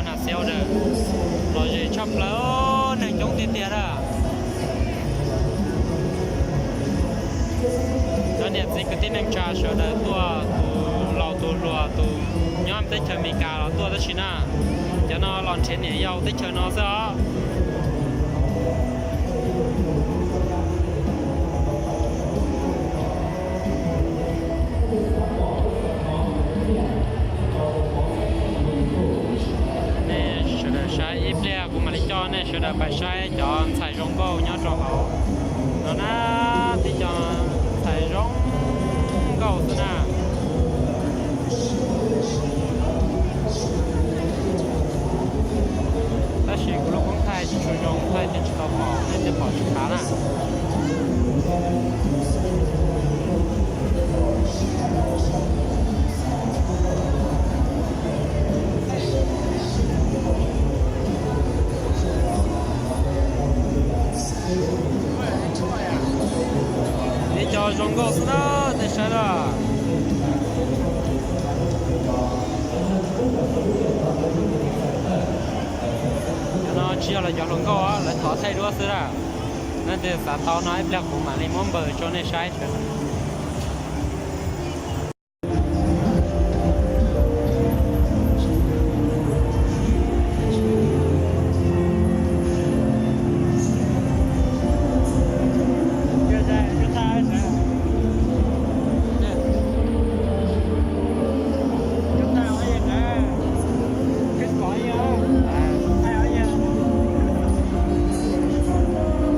Nas Xiaus Dawm lom zem tshaj plaws, neeg coob tiag tiag na. Cov niam txiv kwv tij neej tsa sawv daws tuaj, tus laus tus hluas, tus nyob teb chaws Amelikas los tuaj tab sis na, cov no los nrhiav niam yau teb chaws no xwb os. Nej sawv daws saib ib pliag kuv mam li coj nej sawv daws pais saib cov ntxhais zoo nkauj nyob rau hauv no na. Tib co ntxhais zoo nkauj xwb na. Tab sis kuv lub koob thaij tsis tshua zoo, thaij thiaj tsis tau pom, nej thiaj pom tsis khav na. Ib co zoo nkauj xwb na, nej saib na. Cov no tsis yog lawv cov hluas nkauj, lawv thov thaij duab xwb na. Leej twg xav tau no ib pliag kuv mam li muab npawb rau nej saib.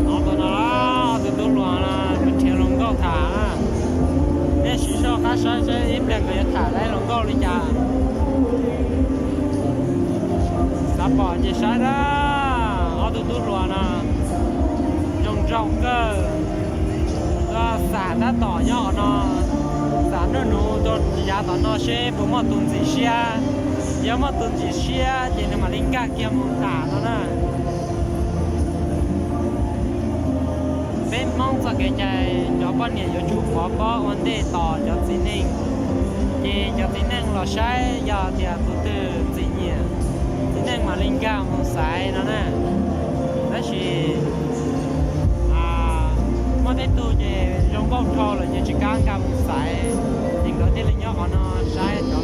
Ob tug no, ob tug tub hluas no, nrhiav hluas nkauj tham. Nej sim soj qab saib seb ib pliag nkawd yuav tham tau hluas nkauj li cas. Xav pom ces saib na, ob tug tub hluas no zoo nraug kawg. Tuaj xam tab tom nyob qhov no, xam nuj nuv rau yav tom no seb puas muaj tus ntxim siab. Yog muaj tus ntxim siab ces nws mam li nkag kiag mus tham no na. Peb Hmoob txoj kev cai, cov poj niam yuav tsum pov pob ua ntej tos cov txiv neej. Ces cov txiv neej los saib yog tias tus twg txim nyiam, txiv neej mam li nkag mus xaiv no na. Tab sis muaj tej tug ces zoo nkauj dhau lawm ces tsis kam nkag mus xaiv, ces nkawd thiaj li nyob qhov no saib cov